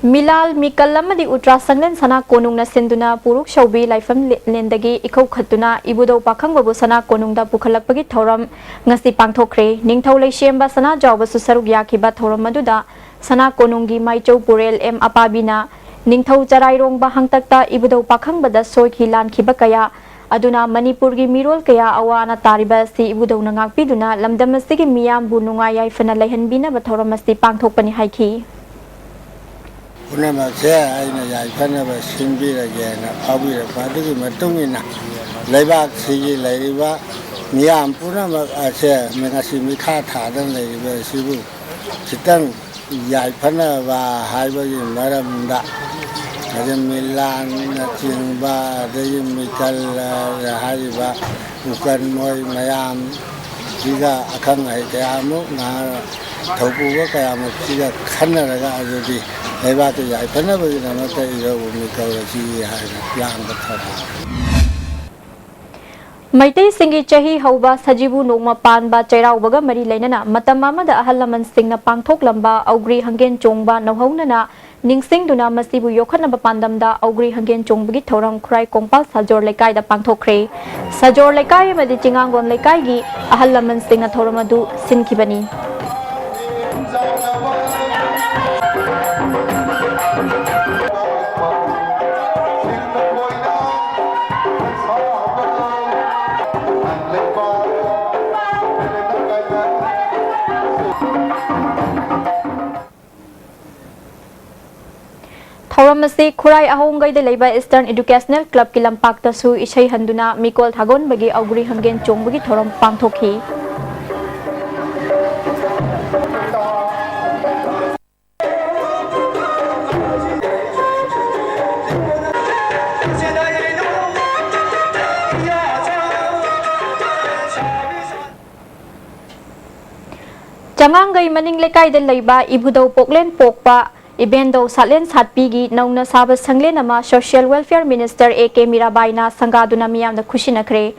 ꯃꯤꯂꯥꯜ, ꯃꯤꯀꯜ ꯑꯃꯗꯤ ꯎꯇ꯭ꯔꯥ ꯁꯪꯂꯦꯟ ꯁꯅꯥ ꯀꯣꯅꯨꯡꯅ ꯁꯤꯟꯗꯨꯅ ꯄꯨꯔꯨꯛ ꯁꯧꯕꯤ ꯂꯥꯏꯐꯝ ꯂꯦ-, ꯂꯦꯟꯗꯒꯤ ꯏꯀꯧ ꯈꯠꯇꯨꯅ ꯏꯕꯨꯙꯧ ꯄꯥꯈꯪꯕꯕꯨ ꯁꯅꯥ ꯀꯣꯅꯨꯡꯗ ꯄꯨꯈꯠꯂꯛꯄꯒꯤ ꯊꯧꯔꯝ ꯉꯁꯤ ꯄꯥꯡꯊꯣꯛꯈ꯭ꯔꯦ꯫ ꯅꯤꯡꯊꯧ ꯂꯩꯁꯦꯝꯕ ꯁꯅꯥꯖꯥꯎꯕꯁꯨ ꯁꯔꯨꯛ ꯌꯥꯈꯤꯕ ꯊꯧꯔꯝ ꯑꯗꯨꯗ ꯁꯅꯥ ꯀꯣꯅꯨꯡꯒꯤ ꯃꯥꯏꯆꯧ ꯄꯨꯔꯦꯜ ꯑꯦꯝ ꯑꯄꯥꯕꯤꯅ ꯅꯤꯡꯊꯧ ꯆꯔꯥꯏꯔꯣꯡꯕ ꯍꯥꯡꯇꯛꯇ ꯏꯕꯨꯙꯧ ꯄꯥꯈꯪꯕꯗ ꯁꯣꯏꯈꯤ ꯂꯥꯟꯈꯤꯕ ꯀꯌꯥ ꯑꯗꯨꯅ ꯃꯅꯤꯄꯨꯔꯒꯤ ꯃꯤꯔꯣꯜ ꯀꯌꯥ ꯑꯋꯥ ꯑꯅꯥ ꯇꯥꯔꯤꯕ ꯑꯁꯤ ꯏꯕꯨꯙꯧꯅ ꯉꯥꯛꯄꯤꯗꯨꯅ ꯂꯝꯗꯝ ꯑꯁꯤꯒꯤ ꯃꯤꯌꯥꯝꯕꯨ ꯅꯨꯡꯉꯥꯏ ꯌꯥꯏꯐꯅ ꯂꯩꯍꯟꯕꯤꯅꯕ ꯊꯧꯔꯝ ꯑꯁꯤ ꯄꯥꯡꯊꯣꯛꯄꯅꯤ ꯍꯥꯏꯈꯤ꯫ ꯄꯨꯝꯅꯃꯛꯁꯦ ꯑꯩꯅ ꯌꯥꯏꯐꯅꯕ ꯁꯤꯟꯕꯤꯔꯒꯦꯅ ꯐꯥꯎꯕꯤꯔꯛꯄ ꯑꯗꯨꯒꯤ ꯃꯇꯨꯡ ꯏꯟꯅ ꯂꯩꯕꯥꯛꯁꯤꯒꯤ ꯂꯩꯔꯤꯕ ꯃꯤꯌꯥꯝ ꯄꯨꯝꯅꯃꯛ ꯑꯁꯦ ꯉꯁꯤ ꯃꯤꯈꯥ ꯊꯥꯗꯅ ꯂꯩꯔꯤꯕ ꯑꯁꯤꯕꯨ ꯈꯤꯇꯪ ꯌꯥꯏꯐꯅꯕ ꯍꯥꯏꯕꯒꯤ ꯃꯔꯝꯗ, ꯑꯗꯩ ꯃꯤꯂꯥꯟꯅꯆꯤꯡꯕ, ꯑꯗꯒꯤ ꯃꯤꯀꯜ ꯍꯥꯏꯔꯤꯕ ꯎꯀꯟ ꯃꯣꯏ ꯃꯌꯥꯝ, ꯁꯤꯒ ꯑꯈꯪ ꯑꯍꯩ ꯀꯌꯥꯃꯨꯛ, ꯅꯍꯥ ꯊꯧꯄꯨꯕ ꯀꯌꯥꯃꯨꯛꯁꯤꯒ ꯈꯟꯅꯔꯒ, ꯑꯗꯨꯗꯤ ꯂꯩꯕꯥꯛꯇ ꯌꯥꯏꯐꯅꯕꯒꯤꯗꯃꯛꯇ ꯏꯔꯧꯕ ꯃꯤ ꯀꯧꯔꯁꯤ ꯍꯥꯏꯅ ꯂꯥꯡꯕ ꯊꯧꯔꯥꯡ꯫ ꯃꯩꯇꯩꯁꯤꯡꯒꯤ ꯆꯍꯤ ꯍꯧꯕ ꯁꯖꯤꯕꯨ ꯅꯣꯡꯃ ꯄꯥꯟꯕ ꯆꯩꯔꯥꯎꯕꯒ ꯃꯔꯤ ꯂꯩꯅꯅ ꯃꯇꯝ ꯑꯃꯗ ꯑꯍꯜ ꯂꯃꯟꯁꯤꯡꯅ ꯄꯥꯡꯊꯣꯛꯂꯝꯕ ꯑꯧꯒ꯭ꯔꯤ ꯍꯪꯒꯦꯟ ꯆꯣꯡꯕ ꯅꯧꯍꯧꯅꯅ ꯅꯤꯡꯁꯤꯡꯗꯨꯅ ꯃꯁꯤꯕꯨ ꯌꯣꯛꯈꯠꯅꯕ ꯄꯥꯟꯗꯝꯗ ꯑꯧꯒ꯭ꯔꯤ ꯍꯪꯒꯦꯟ ꯆꯣꯡꯕꯒꯤ ꯊꯧꯔꯝ ꯈꯨꯔꯥꯏ ꯀꯣꯡꯄꯥꯜ ꯁꯥꯖꯣꯔ ꯂꯩꯀꯥꯏꯗ ꯄꯥꯡꯊꯣꯛꯈ꯭ꯔꯦ꯫ ꯁꯥꯖꯣꯔ ꯂꯩꯀꯥꯏ ꯑꯃꯗꯤ ꯆꯤꯉꯥꯡꯒꯣꯟ ꯂꯩꯀꯥꯏꯒꯤ ꯑꯍꯜ ꯂꯃꯟꯁꯤꯡꯅ ꯊꯧꯔꯝ ꯑꯗꯨ ꯁꯤꯟꯈꯤꯕꯅꯤ꯫ ꯊꯧꯔꯝ ꯑꯁꯤ ꯈꯨꯔꯥꯏ ꯑꯍꯣꯡꯒꯩꯗ ꯂꯩꯕ Eastern Educational Clubꯀꯤ ꯂꯝꯄꯥꯛꯇꯁꯨ ꯏꯁꯩ ꯍꯟꯗꯨꯅ ꯃꯤꯀꯣꯜ ꯊꯥꯒꯣꯟꯕꯒꯤ ꯑꯧꯒ꯭ꯔꯤ ꯍꯪꯒꯦꯟ ꯆꯣꯡꯕꯒꯤ ꯊꯧꯔꯝ ꯄꯥꯡꯊꯣꯛꯈꯤ꯫ ꯆꯉꯥꯡꯒꯩ ꯃꯅꯤꯡ ꯂꯩꯀꯥꯏꯗ ꯂꯩꯕ ꯏꯕꯨꯙꯧ ꯄꯣꯛꯂꯦꯟ ꯄꯣꯛꯄ ꯏꯕꯦꯟꯗꯧ ꯁꯥꯠꯂꯦꯟ ꯁꯥꯠꯄꯤꯒꯤ ꯅꯧꯅ ꯁꯥꯕ ꯁꯪꯂꯦꯟ ꯑꯃ Social Welfare Minister A K ꯃꯤꯔꯥꯕꯥꯏꯅ ꯁꯪꯒꯥꯗꯨꯅ ꯃꯤꯌꯥꯝꯗ ꯈꯨꯠꯁꯤꯟꯅꯈ꯭ꯔꯦ꯫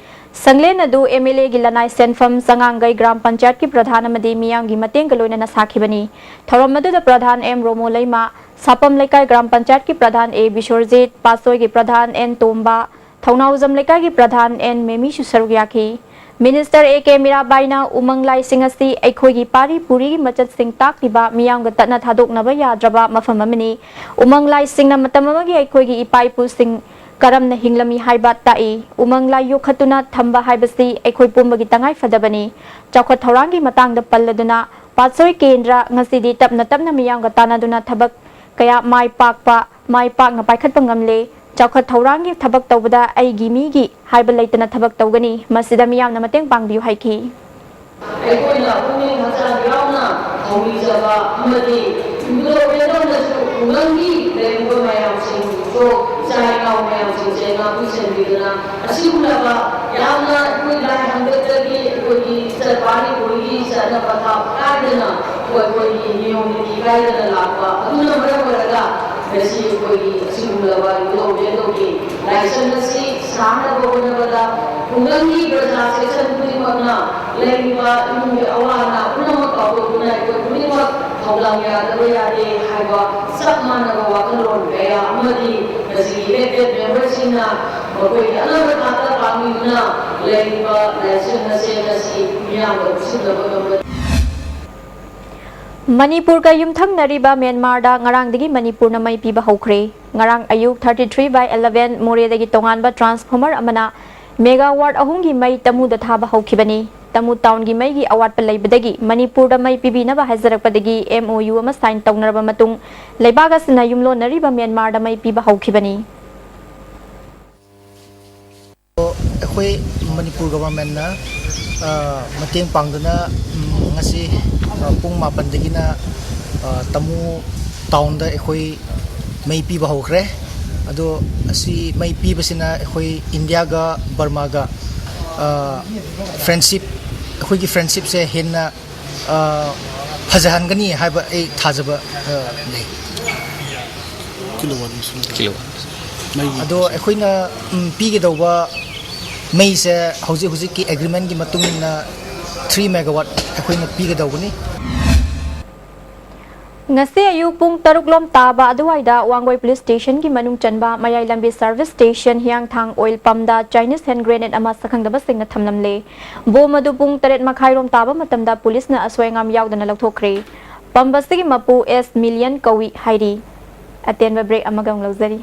ꯁꯪꯂꯦꯟ ꯑꯗꯨ M L Aꯒꯤ ꯂꯅꯥꯏ ꯁꯦꯟꯐꯝ, ꯆꯉꯥꯡꯒꯩ ꯒ꯭ꯔꯥꯝ ꯄꯟꯆꯥꯌꯠꯀꯤ ꯄ꯭ꯔꯙꯥꯟ ꯑꯃꯗꯤ ꯃꯤꯌꯥꯝꯒꯤ ꯃꯇꯦꯡꯒ ꯂꯣꯏꯅꯅ ꯁꯥꯈꯤꯕꯅꯤ꯫ ꯊꯧꯔꯝ ꯑꯗꯨꯗ ꯄ꯭ꯔꯙꯥꯟ ꯑꯦꯝ ꯔꯣꯃꯣ ꯂꯩꯃ, ꯁꯥꯄꯝ ꯂꯩꯀꯥꯏ ꯒ꯭ꯔꯥꯝ ꯄꯟꯆꯥꯌꯠꯀꯤ ꯄ꯭ꯔꯙꯥꯟ ꯑꯦ ꯕꯤꯁꯣꯔꯖꯤꯠ, ꯄꯥꯠꯁꯣꯏꯒꯤ ꯄ꯭ꯔꯙꯥꯟ ꯑꯦꯟ ꯇꯣꯝꯕ, ꯊꯧꯅꯥꯎꯖꯝ ꯂꯩꯀꯥꯏꯒꯤ ꯄ꯭ꯔꯙꯥꯟ ꯑꯦꯟ ꯃꯦꯃꯤꯁꯨ ꯁꯔꯨꯛ ꯌꯥꯈꯤ꯫ Minister A K ꯃꯤꯔꯥꯕꯥꯏꯅ ꯎꯃꯪ ꯂꯥꯏꯁꯤꯡ ꯑꯁꯤ ꯑꯩꯈꯣꯏꯒꯤ ꯄꯥꯔꯤ ꯄꯨꯔꯤꯒꯤ ꯃꯆꯠꯁꯤꯡ ꯇꯥꯛꯂꯤꯕ ꯃꯤꯌꯥꯝꯒ ꯇꯠꯅ ꯊꯥꯗꯣꯛꯅꯕ ꯌꯥꯗ꯭ꯔꯕ ꯃꯐꯝ ꯑꯃꯅꯤ꯫ ꯎꯃꯪ ꯂꯥꯏꯁꯤꯡꯅ ꯃꯇꯝ ꯑꯃꯒꯤ ꯑꯩꯈꯣꯏꯒꯤ ꯏꯄꯥ ꯏꯄꯨꯁꯤꯡ ꯀꯔꯝꯅ ꯍꯤꯡꯂꯝꯃꯤ ꯍꯥꯏꯕ ꯇꯥꯛꯏ꯫ ꯎꯃꯪ ꯂꯥꯏ ꯌꯣꯛꯈꯠꯇꯨꯅ ꯊꯝꯕ ꯍꯥꯏꯕꯁꯤ ꯑꯩꯈꯣꯏ ꯄꯨꯝꯕꯒꯤ ꯇꯉꯥꯏ ꯐꯗꯕꯅꯤ꯫ ꯆꯥꯎꯈꯠ ꯊꯧꯔꯥꯡꯒꯤ ꯃꯇꯥꯡꯗ ꯄꯜꯂꯗꯨꯅ ꯄꯥꯠꯁꯣꯏ ꯀꯦꯟꯗ꯭ꯔ ꯉꯁꯤꯗꯤ ꯇꯞꯅ ꯇꯞꯅ ꯃꯤꯌꯥꯝꯒ ꯇꯥꯟꯅꯗꯨꯅ ꯊꯕꯛ ꯀꯌꯥ ꯃꯥꯏ ꯄꯥꯛꯄ, ꯃꯥꯏ ꯄꯥꯛꯅ ꯄꯥꯏꯈꯠꯄ ꯉꯝꯂꯦ꯫ ꯆꯥꯎꯈꯠ ꯊꯧꯔꯥꯡꯒꯤ ꯊꯕꯛ ꯇꯧꯕꯗ ꯑꯩꯒꯤ ꯃꯤꯒꯤ ꯍꯥꯏꯕ ꯂꯩꯇꯅ ꯊꯕꯛ ꯇꯧꯒꯅꯤ꯫ ꯃꯁꯤꯗ ꯃꯤꯌꯥꯝꯅ ꯃꯇꯦꯡ ꯄꯥꯡꯕꯤꯌꯨ ꯍꯥꯏꯈꯤ꯫ ꯑꯩꯈꯣꯏꯅ ꯄꯨꯛꯅꯤꯡ ꯍꯛꯆꯥꯡ ꯌꯥꯎꯅ ꯊꯧꯅꯤꯖꯕ ꯑꯃꯗꯤ ꯏꯕꯨꯙꯧ ꯄꯦꯟꯗꯧꯅꯁꯨ ꯈꯨꯡꯒꯪꯒꯤ ꯂꯩꯔꯤꯕ ꯃꯌꯥꯝꯁꯤꯡꯕꯨꯁꯨ, ꯏꯆꯥ ꯏꯅꯥꯎ ꯃꯌꯥꯝꯁꯤꯡꯁꯦ ꯉꯥꯛꯄꯤ ꯁꯦꯟꯕꯤꯗꯨꯅ ꯑꯁꯤꯒꯨꯝꯂꯕ ꯌꯥꯝꯅ ꯑꯩꯈꯣꯏ ꯂꯥꯏ ꯍꯪꯕꯗꯒꯤ ꯑꯩꯈꯣꯏꯒꯤ ꯆꯠ ꯃꯅꯤꯄꯨꯔꯒꯤ ꯆꯠꯅ ꯄꯊꯥꯞ ꯀꯥꯏꯗꯅ, ꯑꯩꯈꯣꯏꯒꯤ ꯅꯤꯌꯣꯝ ꯅꯤꯇꯤ ꯀꯥꯏꯗꯅ ꯂꯥꯛꯄ ꯑꯗꯨꯅ ꯃꯔꯝ ꯑꯣꯏꯔꯒ ꯉꯁꯤ ꯑꯩꯈꯣꯏꯒꯤ ꯑꯁꯤꯒꯨꯝꯂꯕ ꯏꯕꯨꯙꯧ ꯏꯕꯦꯟꯗꯧꯒꯤ ꯂꯥꯏꯁꯪ ꯑꯁꯤ ꯁꯥꯅꯕ ꯍꯣꯠꯅꯕꯗ ꯈꯨꯡꯒꯪꯒꯤ ꯄ꯭ꯔꯖꯥ ꯁꯦꯛꯁꯟ ꯈꯨꯗꯤꯡꯃꯛꯅ ꯂꯩꯔꯤꯕ ꯏꯃꯨꯡꯒꯤ ꯑꯋꯥ ꯑꯅꯥ ꯄꯨꯝꯅꯃꯛ ꯀꯥꯎꯊꯣꯛꯇꯨꯅ ꯑꯩꯈꯣꯏ ꯈꯨꯗꯤꯡꯃꯛ ꯊꯧꯗꯥꯡ ꯌꯥꯗꯕ ꯌꯥꯗꯦ ꯍꯥꯏꯕ ꯆꯞ ꯃꯥꯟꯅꯕ ꯋꯥꯈꯜꯂꯣꯟ ꯀꯌꯥ ꯑꯃꯗꯤ ꯉꯁꯤꯒꯤ ꯏꯂꯦꯛꯇꯦꯠ ꯃꯦꯝꯕꯔꯁꯤꯡꯅ ꯃꯈꯣꯏꯒꯤ ꯑꯉꯝꯕ ꯊꯥꯛꯇ ꯄꯥꯡꯕꯤꯗꯨꯅ ꯂꯩꯔꯤꯕ ꯂꯥꯏꯁꯪ ꯑꯁꯦ ꯉꯁꯤ ꯃꯤꯌꯥꯝꯅ ꯎꯠꯁꯤꯟꯅꯕ ꯉꯝꯕ꯫ ꯃꯅꯤꯄꯨꯔꯒ ꯌꯨꯝꯊꯪꯅꯔꯤꯕ ꯃ꯭ꯌꯥꯟꯃꯥꯔꯗ ꯉꯔꯥꯡꯗꯒꯤ ꯃꯅꯤꯄꯨꯔꯅ ꯃꯩ ꯄꯤꯕ ꯍꯧꯈ꯭ꯔꯦ꯫ ꯉꯔꯥꯡ ꯑꯌꯨꯛ thirty three by eleven ꯃꯣꯔꯦꯗꯒꯤ ꯇꯣꯉꯥꯟꯕ ꯇ꯭ꯔꯥꯟꯁꯐꯣꯔꯃꯔ ꯑꯃꯅ ꯃꯦꯒꯥꯋꯥꯠ ꯑꯍꯨꯝꯒꯤ ꯃꯩ ꯇꯃꯨꯗ ꯊꯥꯕ ꯍꯧꯈꯤꯕꯅꯤ꯫ ꯇꯃꯨ ꯇꯥꯎꯟꯒꯤ ꯃꯩꯒꯤ ꯑꯋꯥꯠꯄ ꯂꯩꯕꯗꯒꯤ ꯃꯅꯤꯄꯨꯔꯗ ꯃꯩ ꯄꯤꯕꯤꯅꯕ ꯍꯥꯏꯖꯔꯛꯄꯗꯒꯤ M O U ꯑꯃ ꯁꯥꯏꯟ ꯇꯧꯅꯔꯕ ꯃꯇꯨꯡ ꯂꯩꯕꯥꯛ ꯑꯁꯤꯅ ꯌꯨꯝꯂꯣꯟꯅꯔꯤꯕ ꯃ꯭ꯌꯥꯟꯃꯥꯔꯗ ꯃꯩ ꯄꯤꯕ ꯍꯧꯈꯤꯕꯅꯤ꯫ ꯑꯩꯈꯣꯏ ꯃꯅꯤꯄꯨꯔ ꯒꯚꯔꯟꯃꯦꯟꯠꯅ, ꯑ, ꯃꯇꯦꯡ ꯄꯥꯡꯗꯨꯅ, ꯎꯝ, ꯉꯁꯤ, ꯑ, ꯄꯨꯡ ꯃꯥꯄꯟꯗꯒꯤꯅ, ꯑ, ꯇꯃꯨ ꯇꯥꯎꯟꯗ ꯑꯩꯈꯣꯏ ꯃꯩ ꯄꯤꯕ ꯍꯧꯈ꯭ꯔꯦ꯫ ꯑꯗꯣ ꯑꯁꯤ ꯃꯩ ꯄꯤꯕꯁꯤꯅ ꯑꯩꯈꯣꯏ ꯏꯟꯗꯤꯌꯥꯒ ꯕꯔꯃꯥꯒ, ꯑ, ꯐ꯭ꯔꯦꯟꯁꯤꯞ, ꯑꯩꯈꯣꯏꯒꯤ ꯐ꯭ꯔꯦꯟꯁꯤꯞꯁꯦ ꯍꯦꯟꯅ, ꯑ, ꯐꯖꯍꯟꯒꯅꯤ ꯍꯥꯏꯕ ꯑꯩ ꯊꯥꯖꯕ, ꯑ, ꯂꯩ꯫ ꯀꯤꯂꯣꯋꯥꯠ ꯃꯁꯤꯡ꯫ ꯀꯤꯂꯣꯋꯥꯠ꯫ ꯃꯩꯒꯤ ꯑꯗꯣ ꯑꯩꯈꯣꯏꯅ, ꯎꯝ, ꯄꯤꯒꯗꯧꯕ ꯃꯩꯁꯦ ꯍꯧꯖꯤꯛ ꯍꯧꯖꯤꯛꯀꯤ ꯑꯦꯒ꯭ꯔꯤꯃꯦꯟꯒꯤ ꯃꯇꯨꯡ ꯏꯟꯅ three megawatt ꯑꯩꯈꯣꯏꯅ ꯄꯤꯒꯗꯧꯕꯅꯤ꯫ ꯉꯁꯤ ꯑꯌꯨꯛ ꯄꯨꯡ ꯇꯔꯨꯛ ꯂꯣꯝ ꯇꯥꯕ ꯑꯗꯨꯋꯥꯏꯗ ꯋꯥꯡꯒꯣꯏ ꯄꯨꯂꯤꯁ ꯁ꯭ꯇꯦꯁꯟꯒꯤ ꯃꯅꯨꯡ ꯆꯟꯕ ꯃꯌꯥꯏ ꯂꯝꯕꯤ ꯁꯔꯚꯤꯁ ꯁ꯭ꯇꯦꯁꯟ ꯍꯤꯌꯥꯡꯊꯥꯡ ꯑꯣꯏꯜ ꯄꯝꯗ ꯆꯥꯏꯅꯤꯁ ꯍꯦꯟ ꯒ꯭ꯔꯦꯅꯦꯗ ꯑꯃ ꯁꯛꯈꯪꯗꯕꯁꯤꯡꯅ ꯊꯝꯂꯝꯂꯦ꯫ ꯕꯣꯝ ꯑꯗꯨ ꯄꯨꯡ ꯇꯔꯦꯠ ꯃꯈꯥꯏꯔꯣꯝ ꯇꯥꯕ ꯃꯇꯝꯗ ꯄꯨꯂꯤꯁꯅ ꯑꯁꯣꯏ ꯑꯉꯥꯝ ꯌꯥꯎꯗꯅ ꯂꯧꯊꯣꯛꯈ꯭ꯔꯦ꯫ ꯄꯝꯕꯁꯤꯒꯤ ꯃꯄꯨ ꯑꯦꯁ ꯃꯤꯂꯤꯌꯟ ꯀꯧꯏ ꯍꯥꯏꯔꯤ꯫ ꯑꯇꯦꯟꯕ ꯕ꯭ꯔꯦꯛ ꯑꯃꯒ ꯑꯃꯨꯛ ꯂꯧꯖꯔꯤ꯫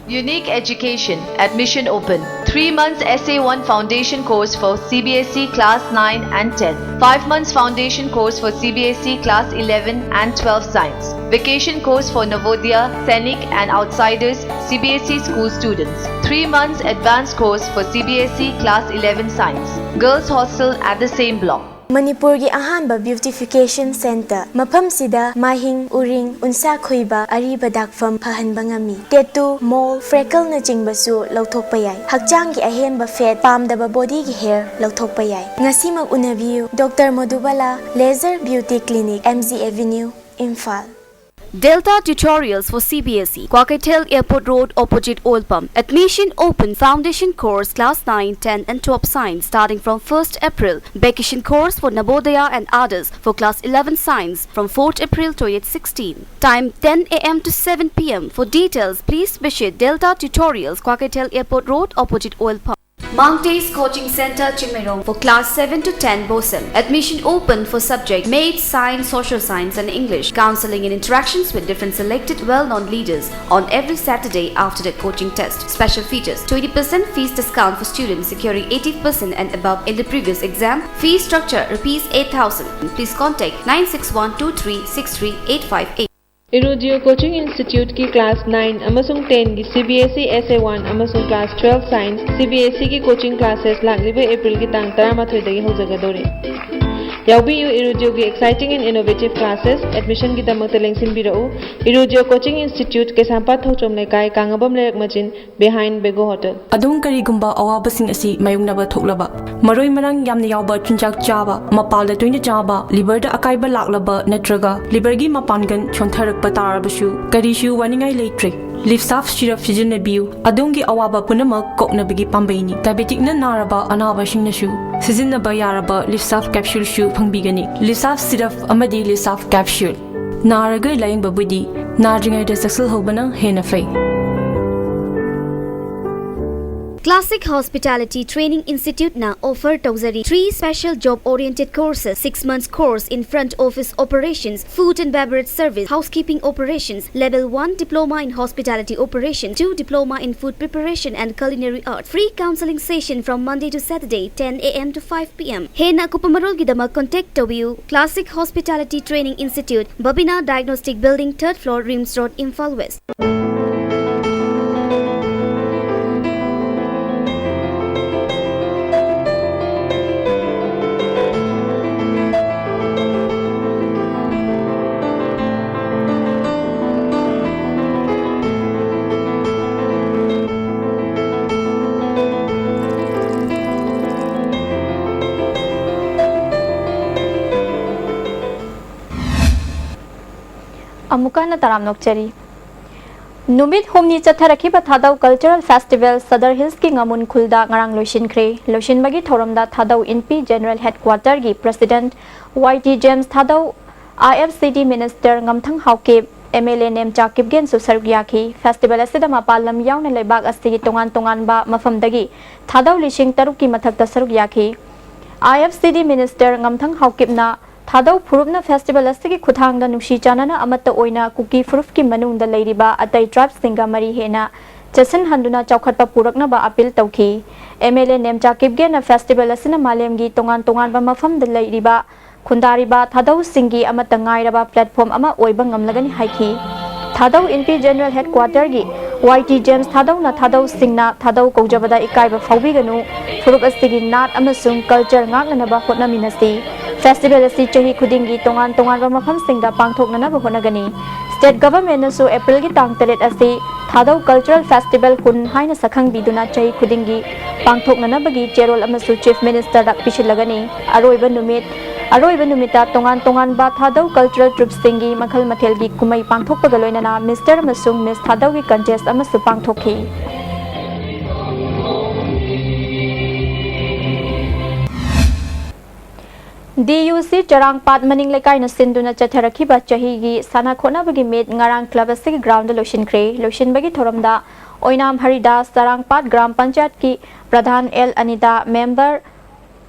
Unique Education, admission open. Three months S A one foundation course for C B S E class nine and ten. Five months foundation course for C B S E class eleven and twelve science. Vacation course for Navodaya, Sainik and outsiders C B S E school students. Three months advanced course for C B S E class eleven science. Girls hostel at the same block. ꯃꯅꯤꯄꯨꯔꯒꯤ ꯑꯍꯥꯟꯕ beautification centre꯫ ꯃꯐꯝꯁꯤꯗ ꯃꯥꯏꯍꯤꯡ, ꯎꯔꯤꯡ, ꯎꯟꯁꯥ ꯈꯨꯏꯕ, ꯑꯔꯤꯕ ꯗꯥꯛꯐꯝ ꯐꯍꯟꯕ ꯉꯝꯃꯤ꯫ Tattoo, mole, freckleꯅꯆꯤꯡꯕꯁꯨ ꯂꯧꯊꯣꯛꯄ ꯌꯥꯏ꯫ ꯍꯛꯆꯥꯡꯒꯤ ꯑꯍꯦꯟꯕ fat, ꯄꯥꯝꯗꯕ bodyꯒꯤ hair ꯂꯧꯊꯣꯛꯄ ꯌꯥꯏ꯫ ꯉꯁꯤꯃꯛ ꯎꯅꯕꯤꯌꯨ, Doctor ꯃꯣꯗꯨꯕꯥꯂꯥ Laser Beauty Clinic, M G Avenue, Imphal. Delta Tutorials for C B S E, Kwakeithel Airport Road, opposite Oil Pump. Admission open. Foundation course, class nine, ten and twelve science, starting from first April. Vacation course for Navodaya and others for class eleven science from fourth April twenty sixteen. Time, ten A M to seven P M. For details, please visit Delta Tutorials, Kwakeithel Airport Road, opposite Oil Pump. Mount Ace Coaching Center, Chingmeirong, for class seven to ten, BOSEM. Admission open for subject Maths, Science, Social Science and English. Counseling and interactions with different selected well-known leaders on every Saturday after the coaching test. Special features: twenty percent fees discount for students securing eighty percent and above in the previous exam. Fee structure: rupees eight thousand. Please contact nine six one two three six three eight five eight. Irudio Coaching Institute ꯀꯤ class nine ꯑꯃꯁꯨꯡ ten ꯒꯤ C B S E S A one ꯑꯃꯁꯨꯡ class twelve science C B S E ꯒꯤ coaching classes ꯂꯥꯛꯂꯤꯕ April ꯒꯤ ꯇꯥꯡ ꯇꯔꯥꯃꯥꯊꯣꯏꯗꯒꯤ ꯍꯧꯖꯒꯗꯧꯔꯤ꯫ ꯌꯥꯎꯕꯤꯌꯨ Irudio ꯒꯤ exciting and innovative classes꯫ Admission ꯒꯤꯗꯃꯛꯇ ꯂꯦꯡꯁꯤꯟꯕꯤꯔꯛꯎ꯫ Irudio Coaching Institute, ꯀꯩꯁꯥꯝꯄꯥꯠ ꯊꯣꯡꯆꯣꯝ ꯂꯩꯀꯥꯏ, ꯀꯥꯡꯉꯕꯝ ꯂꯩꯔꯛ ꯃꯆꯤꯟ, behind Bego Hotel꯫ ꯑꯗꯣꯝ ꯀꯔꯤꯒꯨꯝꯕ ꯑꯋꯥꯕꯁꯤꯡ ꯑꯁꯤ ꯃꯥꯌꯣꯛꯅꯕ ꯊꯣꯛꯂꯕ, ꯃꯔꯣꯏ ꯃꯔꯥꯡ ꯌꯥꯝꯅ ꯌꯥꯎꯕ ꯆꯤꯟꯖꯥꯛ ꯆꯥꯕ, ꯃꯄꯥꯜꯗ ꯇꯣꯏꯅ ꯆꯥꯕ, liver ꯗ ꯑꯀꯥꯏꯕ ꯂꯥꯛꯂꯕ ꯅꯠꯇ꯭ꯔꯒ liver ꯒꯤ ꯃꯄꯥꯡꯒꯜ ꯁꯣꯟꯊꯔꯛꯄ ꯇꯥꯔꯕꯁꯨ ꯀꯔꯤꯁꯨ ꯋꯥꯅꯤꯡꯉꯥꯏ ꯂꯩꯇ꯭ꯔꯦ꯫ Lifesaf syrup ꯁꯤꯖꯤꯟꯅꯕꯤꯌꯨ꯫ ꯑꯗꯣꯝꯒꯤ ꯑꯋꯥꯕ ꯄꯨꯝꯅꯃꯛ ꯀꯣꯛꯅꯕꯒꯤ ꯄꯥꯝꯕꯩꯅꯤ꯫ Diabetic ꯅ ꯅꯥꯔꯕ ꯑꯅꯥꯕꯁꯤꯡꯅꯁꯨ ꯁꯤꯖꯤꯟꯅꯕ ꯌꯥꯔꯕ Lifesaf capsule ꯁꯨ ꯐꯪꯕꯤꯒꯅꯤ꯫ Lifesaf syrup ꯑꯃꯗꯤ Lifesaf capsule꯫ ꯅꯥꯔꯒ ꯂꯥꯌꯦꯡꯕꯕꯨꯗꯤ ꯅꯥꯗ꯭ꯔꯤꯉꯩꯗ ꯆꯦꯛꯁꯤꯜꯍꯧꯕꯅ ꯍꯦꯟꯅ ꯐꯩ꯫ Classic Hospitality Training Institute ꯅ offer ꯇꯧꯖꯔꯤ three special job oriented courses: six months course in front office operations, food and beverage service, housekeeping operations, level one diploma in hospitality operation, two diploma in food preparation and culinary arts. Free counseling session from Monday to Saturday, ten A M to five P M. ꯍꯦꯟꯅ ꯑꯀꯨꯞꯄ ꯃꯔꯣꯜꯒꯤꯗꯃꯛ contact ꯇꯧꯕꯤꯌꯨ꯫ Classic Hospitality Training Institute, Babina Diagnostic Building, third floor, RIMS Road, Imphal West. ꯑꯃꯨꯛꯀ ꯍꯟꯅ ꯇꯔꯥꯝꯅ ꯑꯣꯛꯆꯔꯤ꯫ ꯅꯨꯃꯤꯠ ꯍꯨꯝꯅꯤ ꯆꯠꯊꯔꯛꯈꯤꯕ ꯊꯥꯗꯧ Cultural Festival Sadar ꯍꯤꯜꯁꯀꯤ ꯉꯥꯃꯨꯟ ꯈꯨꯜꯗ ꯉꯔꯥꯡ ꯂꯣꯏꯁꯤꯟꯈ꯭ꯔꯦ꯫ ꯂꯣꯏꯁꯤꯟꯕꯒꯤ ꯊꯧꯔꯝꯗ ꯊꯥꯗꯧ ꯏꯟꯄꯤ General Headquarter ꯒꯤ President Y T James Thadou, I F C D Minister ꯉꯝꯊꯪ Haokip, M L A Nemcha ꯀꯤꯞꯒꯦꯟꯁꯨ ꯁꯔꯨꯛ ꯌꯥꯈꯤ꯫ Festival ꯑꯁꯤꯗ ꯃꯄꯥꯟ ꯂꯝ ꯌꯥꯎꯅ ꯂꯩꯕꯥꯛ ꯑꯁꯤꯒꯤ ꯇꯣꯉꯥꯟ ꯇꯣꯉꯥꯟꯕ ꯃꯐꯝꯗꯒꯤ ꯊꯥꯗꯧ ꯂꯤꯁꯤꯡ ꯇꯔꯨꯛꯀꯤ ꯃꯊꯛꯇ ꯁꯔꯨꯛ ꯌꯥꯈꯤ꯫ I F C D Minister ꯉꯝꯊꯪ ꯍꯥꯎꯀꯤꯞꯅ Thadou ꯐꯨꯔꯨꯞꯅ festival ꯑꯁꯤꯒꯤ ꯈꯨꯠꯊꯥꯡꯗ ꯅꯨꯡꯁꯤ ꯆꯥꯟꯅꯅ ꯑꯃꯠꯇ ꯑꯣꯏꯅ ꯀꯨꯀꯤ ꯐꯨꯔꯨꯞꯀꯤ ꯃꯅꯨꯡꯗ ꯂꯩꯔꯤꯕ ꯑꯇꯩ tribeꯁꯤꯡꯒ ꯃꯔꯤ ꯍꯦꯟꯅ ꯆꯦꯠꯁꯤꯟꯍꯟꯗꯨꯅ ꯆꯥꯎꯈꯠꯄ ꯄꯨꯔꯛꯅꯕ appeal ꯇꯧꯈꯤ꯫ M L A Nemcha ꯀꯤꯞꯒꯦꯟꯅ festival ꯑꯁꯤꯅ ꯃꯥꯂꯦꯝꯒꯤ ꯇꯣꯉꯥꯟ ꯇꯣꯉꯥꯟꯕ ꯃꯐꯝꯗ ꯂꯩꯔꯤꯕ ꯈꯨꯟꯗꯥꯔꯤꯕ ꯊꯥꯗꯧꯁꯤꯡꯒꯤ ꯑꯃꯠꯇ ꯉꯥꯏꯔꯕ platform ꯑꯃ ꯑꯣꯏꯕ ꯉꯝꯂꯒꯅꯤ ꯍꯥꯏꯈꯤ꯫ ꯊꯥꯗꯧ ꯏꯟꯄꯤ General Headquarter ꯒꯤ Y T James ꯊꯥꯗꯧꯅ ꯊꯥꯗꯧꯁꯤꯡꯅ ꯊꯥꯗꯧ ꯀꯧꯖꯕꯗ ꯏꯀꯥꯏꯕ ꯐꯥꯎꯕꯤꯒꯅꯨ, ꯐꯨꯔꯨꯞ ꯑꯁꯤꯒꯤ ꯅꯥꯠ ꯑꯃꯁꯨꯡ culture ꯉꯥꯛꯅꯅꯕ ꯍꯣꯠꯅꯃꯤꯟꯅꯁꯤ꯫ Festival ꯑꯁꯤ ꯆꯍꯤ ꯈꯨꯗꯤꯡꯒꯤ ꯇꯣꯉꯥꯟ ꯇꯣꯉꯥꯟꯕ ꯃꯐꯝꯁꯤꯡꯗ ꯄꯥꯡꯊꯣꯛꯅꯅꯕ ꯍꯣꯠꯅꯒꯅꯤ꯫ State Government ꯅꯁꯨ April ꯒꯤ ꯇꯥꯡ ꯇꯔꯦꯠ ꯑꯁꯤ ꯊꯥꯗꯧ Cultural Festival ꯀꯨꯟ ꯍꯥꯏꯅ ꯁꯛꯈꯪꯕꯤꯗꯨꯅ ꯆꯍꯤ ꯈꯨꯗꯤꯡꯒꯤ ꯄꯥꯡꯊꯣꯛꯅꯅꯕꯒꯤ ꯆꯦꯔꯣꯜ ꯑꯃꯁꯨ Chief Minister ꯗ ꯄꯤꯁꯤꯜꯂꯒꯅꯤ꯫ ꯑꯔꯣꯏꯕ ꯅꯨꯃꯤꯠ, ꯑꯔꯣꯏꯕ ꯅꯨꯃꯤꯠꯇ ꯇꯣꯉꯥꯟ ꯇꯣꯉꯥꯟꯕ ꯊꯥꯗꯧ cultural troupeꯁꯤꯡꯒꯤ ꯃꯈꯜ ꯃꯊꯦꯜꯒꯤ ꯀꯨꯝꯍꯩ ꯄꯥꯡꯊꯣꯛꯄꯒ ꯂꯣꯏꯅꯅ Mister ꯑꯃꯁꯨꯡ Miss ꯊꯥꯗꯧꯒꯤ contest ꯑꯃꯁꯨ ꯄꯥꯡꯊꯣꯛꯈꯤ꯫ D U C ꯆꯔꯥꯡꯄꯥꯠ ꯃꯅꯤꯡ ꯂꯩꯀꯥꯏꯅ ꯁꯤꯟꯗꯨꯅ ꯆꯠꯊꯔꯛꯈꯤꯕ ꯆꯍꯤꯒꯤ ꯁꯥꯟꯅ ꯈꯣꯠꯅꯕꯒꯤ meet ꯉꯔꯥꯡ club ꯑꯁꯤꯒꯤ ground ꯗ ꯂꯣꯏꯁꯤꯟꯈ꯭ꯔꯦ꯫ ꯂꯣꯏꯁꯤꯟꯕꯒꯤ ꯊꯧꯔꯝꯗ ꯑꯣꯏꯅꯥꯝ ꯍꯔꯤꯗꯥꯁ, ꯆꯔꯥꯡꯄꯥꯠ ꯒ꯭ꯔꯥꯝ ꯄꯟꯆꯥꯌꯠꯀꯤ pradhan L Anita, member,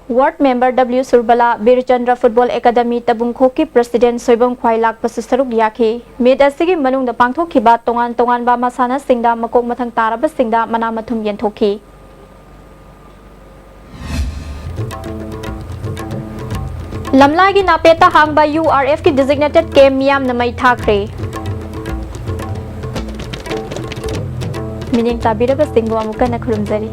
ward member W Surbala, Birchandra Football Academy ꯇꯕꯨꯡꯈꯣꯛꯀꯤ president ꯁꯣꯏꯕꯝ ꯈ꯭ꯋꯥꯏ ꯂꯥꯛꯄꯁꯨ ꯁꯔꯨꯛ ꯌꯥꯈꯤ꯫ Meet ꯑꯁꯤꯒꯤ ꯃꯅꯨꯡꯗ ꯄꯥꯡꯊꯣꯛꯈꯤꯕ ꯇꯣꯉꯥꯟ ꯇꯣꯉꯥꯟꯕ ꯃꯁꯥꯟꯅꯁꯤꯡꯗ ꯃꯀꯣꯛ ꯃꯊꯪ ꯇꯥꯔꯕꯁꯤꯡꯗ ꯃꯅꯥ ꯃꯊꯨꯝ ꯌꯦꯟꯊꯣꯛꯈꯤ꯫ ꯂꯝꯂꯥꯏꯒꯤ ꯅꯥꯄꯦꯠꯇ ꯍꯥꯡꯕ U R F ꯀꯤ designated camp ꯃꯤꯌꯥꯝꯅ ꯃꯩ ꯊꯥꯈ꯭ꯔꯦ꯫ ꯃꯤꯠꯌꯦꯡ ꯇꯥꯕꯤꯔꯕꯁꯤꯡꯕꯨ ꯑꯃꯨꯛ ꯍꯟꯅ ꯈꯨꯔꯨꯝꯖꯔꯤ꯫